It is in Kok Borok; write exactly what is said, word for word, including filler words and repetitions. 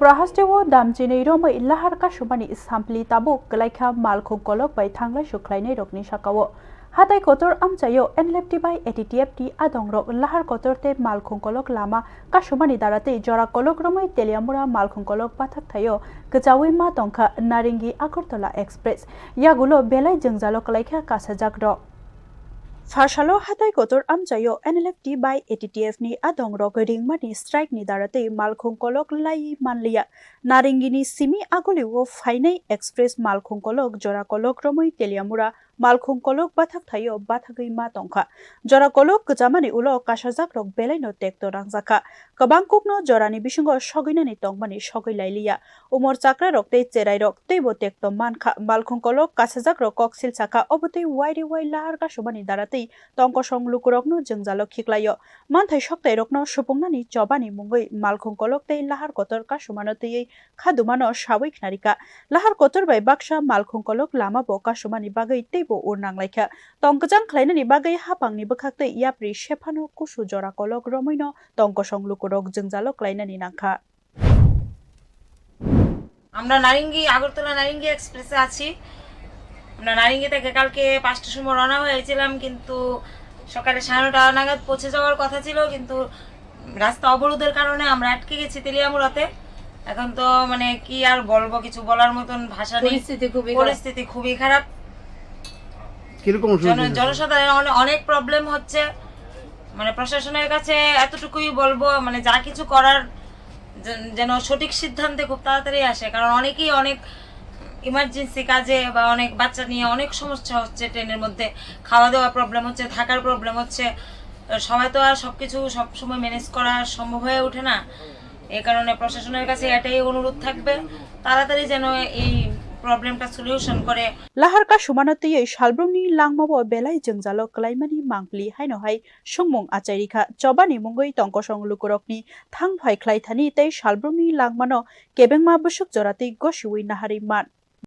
Pura hasteo damchinwi romwi lahar kasumani sampli tabuk kwlaikha malkhung kolok bai thanglai sukhlainairokni sakao. Hatai kotor amchaio N L F T bai A T T F ni adongrok lahar kotor tei malkhung kolok lama kasumani daratwi jora kolok romwi Teliamura malkhung kolok bathak thaio kwchawi ma tongkha Naringi Agartala Express. Yagulo belai jwngjalo kwlaikha kasajakrok. Phasalo hatai kotor amchaio N L F T bai A T T F ni adongrok ringmani strike ni daratwi malkhung kolok lai manliya. Naringini simi agulio phainai express malkhung kolok jora kolok romwi Teliamura malkhung kolok bathak thaio bathagwi ma tongkha. Jora kolok kwchamani ulo kasajakrok belaino tekto rangjakha. Kwbang kokno jorani bisingo sogwinani tongmani sogwi lailiya. Umor chakrarok tei cherairok teibo tekto mankha. Malkhung kolok kasajakrok kok silsakha, obotwi wairi wai lahar kasumani daratwi tongkosong lukurokno jwngjalo khiklaio. Manthai soktairokno supungnani chobani mungwi malkhung kolok tei lahar kotor kasumano twiwi khadumano sawi khnarikha. Lahar kotor bai baksa malkhung kolok lama bo kasumani bagwi teibo ur nanglaikha. Tong kwchang khlainani bagwi haphangni bwkhaktwi yapri sephano kusu jora kolok romwino tongkosong lukurok jwngjalo klainani nangkha. আমরা নারিঙ্গি, আগরতলা নারিঙ্গি এক্সপ্রেসে আছি। আমরা নারিঙ্গি থেকে কালকে পাঁচটার সময় রওনা হয়েছিলাম, কিন্তু সকালে সাড়ে নটা নাগাদ পৌঁছে যাওয়ার কথা ছিল, কিন্তু রাস্তা অবরোধের কারণে আমরা আটকে গেছি তেলিয়ামুড়াতে। এখন তো মানে কি আর বলবো, কিছু বলার মতন ভাষা নেই। পরিস্থিতি খুবই খারাপ। পরিস্থিতি খুবই খারাপ। কিরকম অসুবিধা জন-, হচ্ছে? জনসাধারণ অনে-, অনেক প্রবলেম হচ্ছে, মানে প্রশাসনের কাছে এতটুকুই বলবো, মানে যা কিছু করার যে-, যেন সঠিক সিদ্ধান্তে খুব তাড়াতাড়ি আসে, কারণ অনেকেই অনেক ইমার্জেন্সি কাজে বা অনেক বাচ্চা নিয়ে অনেক সমস্যা হচ্ছে ট্রেনের মধ্যে, খাওয়া দাওয়া প্রবলেম হচ্ছে, থাকার প্রবলেম হচ্ছে। তো সবাই তো আর সব কিছু সব সময় ম্যানেজ করা সম্ভব হয়ে ওঠে না। এই কারণে প্রশাসনের কাছে এটাই অনুরোধ থাকবে, তাড়াতাড়ি যেন এই প্রবলেমটা সলিউশন করে। Lahar kasumano twiwi salbrumni langmao belai jwngjalo kwlaimani mangpili haino hai songmung achairikha. Chobani mungwi tongkosong lukurokni thang phai khlaithani tei salbrumni langmano kebengma bwswk joratwi gosiwi naharwi man.